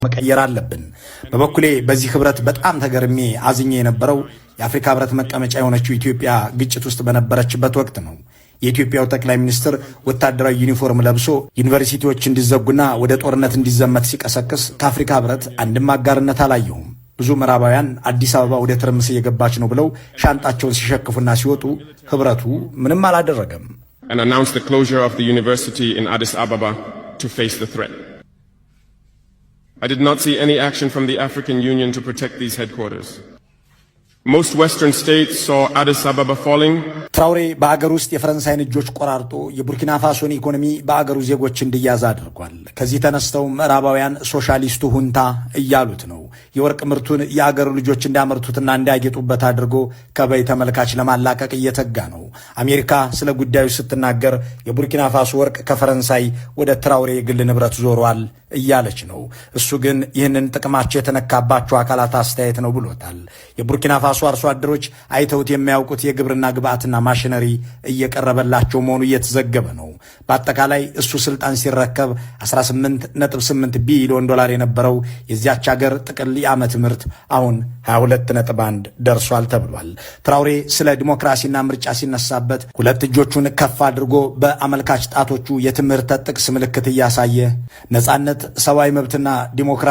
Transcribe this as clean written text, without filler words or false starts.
መቀየር አለብን። በበኩሌ በዚህ ህብረት በጣም ተገርሜ አዝኜ የነበረው የአፍሪካ ህብረት መቀመጫ የሆነችው ኢትዮጵያ ግጭት ውስጥ በነበረችበት ወቅት ነው። የኢትዮጵያው ጠቅላይ ሚኒስትር ወታደራዊ ዩኒፎርም ለብሶ ዩኒቨርሲቲዎች እንዲዘጉና ወደ ጦርነት እንዲዘመት ሲቀሰቅስ ከአፍሪካ ህብረት አንድም አጋርነት አላየሁም። ብዙ ምዕራባውያን አዲስ አበባ ወደ ትርምስ እየገባች ነው ብለው ሻንጣቸውን ሲሸክፉና ሲወጡ ህብረቱ ምንም አላደረገም። and announced the closure of the university in Addis Ababa to face the threat. I did not see any action from the African Union to protect these headquarters. Most Western states saw Addis Ababa falling. ትራውሬ በአገር ውስጥ የፈረንሳይን እጆች ቆራርጦ የቡርኪና ፋሶን ኢኮኖሚ በአገሩ ዜጎች እንዲያዝ አድርጓል። ከዚህ ተነስተው ምዕራባውያን ሶሻሊስቱ ሁንታ እያሉት ነው። የወርቅ ምርቱን የአገሩ ልጆች እንዲያመርቱትና እንዲያጌጡበት አድርጎ ከበይ ተመልካች ለማላቀቅ እየተጋ ነው። አሜሪካ ስለ ጉዳዩ ስትናገር የቡርኪና ፋሶ ወርቅ ከፈረንሳይ ወደ ትራውሬ የግል ንብረት ዞሯል እያለች ነው። እሱ ግን ይህንን ጥቅማቸው የተነካባቸው አካላት አስተያየት ነው ብሎታል። የቡርኪና ፋሶ አርሶ አደሮች አይተውት የማያውቁት የግብርና ግብዓትና ማሽነሪ እየቀረበላቸው መሆኑ እየተዘገበ ነው። በአጠቃላይ እሱ ስልጣን ሲረከብ 18.8 ቢሊዮን ዶላር የነበረው የዚያች ሀገር ጥቅል የዓመት ምርት አሁን 22.1 ደርሷል ተብሏል። ትራውሬ ስለ ዲሞክራሲና ምርጫ ሲነሳበት ሁለት እጆቹን ከፍ አድርጎ በአመልካች ጣቶቹ የትምህርተ ጥቅስ ምልክት እያሳየ ነጻነት፣ ሰብአዊ መብትና ዲሞክራሲ